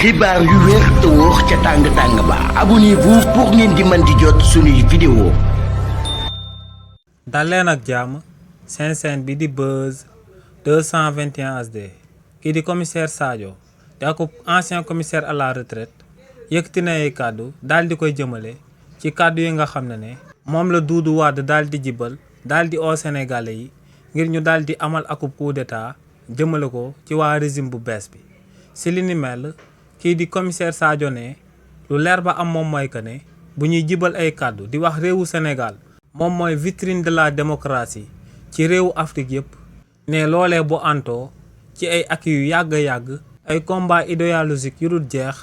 xibaar yu wér te wóor ca tàng-tàng ba abonnez-vous pour ngeen di mën di jot suñuy vidéo. dal leen ak jàmm seen chaîne bi di Buzz 221 HD kii di commissaire Sadio di ak ancien commissaire à la retraite yëkkati na ay kàddu daal di koy jëmale ci kàddu yi nga xam ne moom la Doudou Wade daal di jibal daal di oo Sénégalais yi ngir ñu daal di amal akub coup d'état jëmale ko ci waa régime bu bees bi. si li ni mel kii di commissaire Sadio ne lu leer ba am moom mooy que ne bu ñuy jibal ay kàddu di wax réewu Sénégal moom mooy vitrine de la démocratie ci réewu Afrique yëpp ne loolee bu antoo ci ay acquis yu yàgg ay combat idéologique yu dul jeex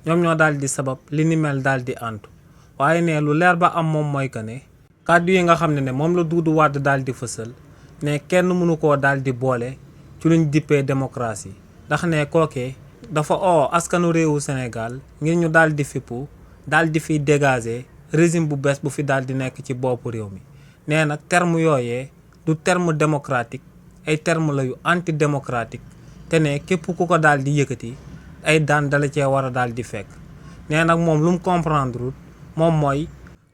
ñoom ñoo daal di sabab li ni mel daal di antu waaye ne lu leer ba am moom mooy que ne kàddu yi nga xam ne moom la Doudou Wade daal di fësal ne kenn mënu koo daal di boole ci luñ dippee démocratie ndax ne kookee dafa oo askanu réewu Sénégal ngir ñu daal di fippu daal di fiy dégager régime bu bees bu fi daal di nekk ci boppu réew mi nee nag terme yooyee du terme démocratique ay terme la yu anti démocratique te ne képp ku ko daal di yëkkati ay daan dala cee war a daal di fekk nee nag moom lu mu comprendre moom mooy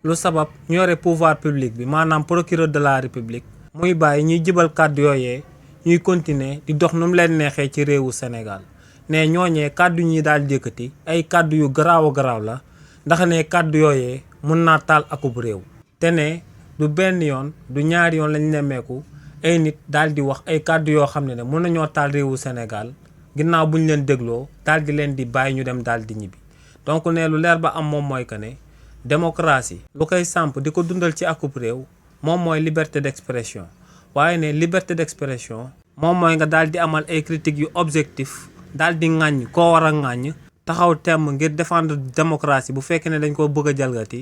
lu sabab ñu yore pouvoir public bi maanaam procureur de la république muy bàyyi ñuy jibal kàddu yooyee ñuy continuer di dox nu mu leen neexee ci réewu Sénégal ne ñooñee kàddu ñi daal di yëkkati ay kàddu yu garaaw a garaaw la ndax ne kàddu yooyee mun naa taal akub réew te ne du benn yoon du ñaari yoon lañ nemmeeku ay nit daal di wax ay kàddu yoo xam ne mun nañoo taal réewu Sénégal ginnaaw buñ leen dégloo daal di leen di bàyyi ñu dem daal di ñibbi donc ne lu leer ba am moom mooy que ne démocratie lu koy samp di ko dundal ci akub réew moom mooy liberté d'expression waaye ne liberté d'expression moom mooy nga daal di amal ay critiques yu objectif daal di ŋàññ koo war a ŋàññ taxaw temm ngir défendre démocratie bu fekkee ne dañ ko bëgg a jalgati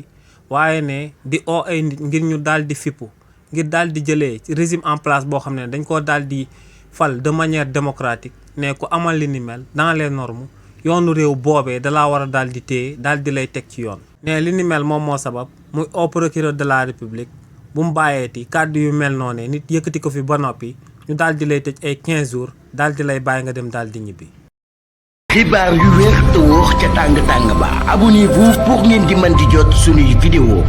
waaye ne di oo ay nit ngir ñu daal di fippu ngir daal di jëlee ci régime en place boo xam ne dañ koo daal di fal de manière démocratique ne ku amal li ni mel dans les normes yoonu réew boobee dalaa war a daal di téye daal di lay teg ci yoon. ne li ni mel moom moo sabab muy au procureur de la république bu mu bàyyeeti kàddu yu mel noonu nit yëkkati ko fi ba noppi ñu daal di lay tëj ay 15 jours daal di lay bàyyi nga dem daal di ñibbi. xibaar yu wér te wóor ca tàng-tàng ba abonnez-vous pour ngeen di mën di jot suñuy vidéo.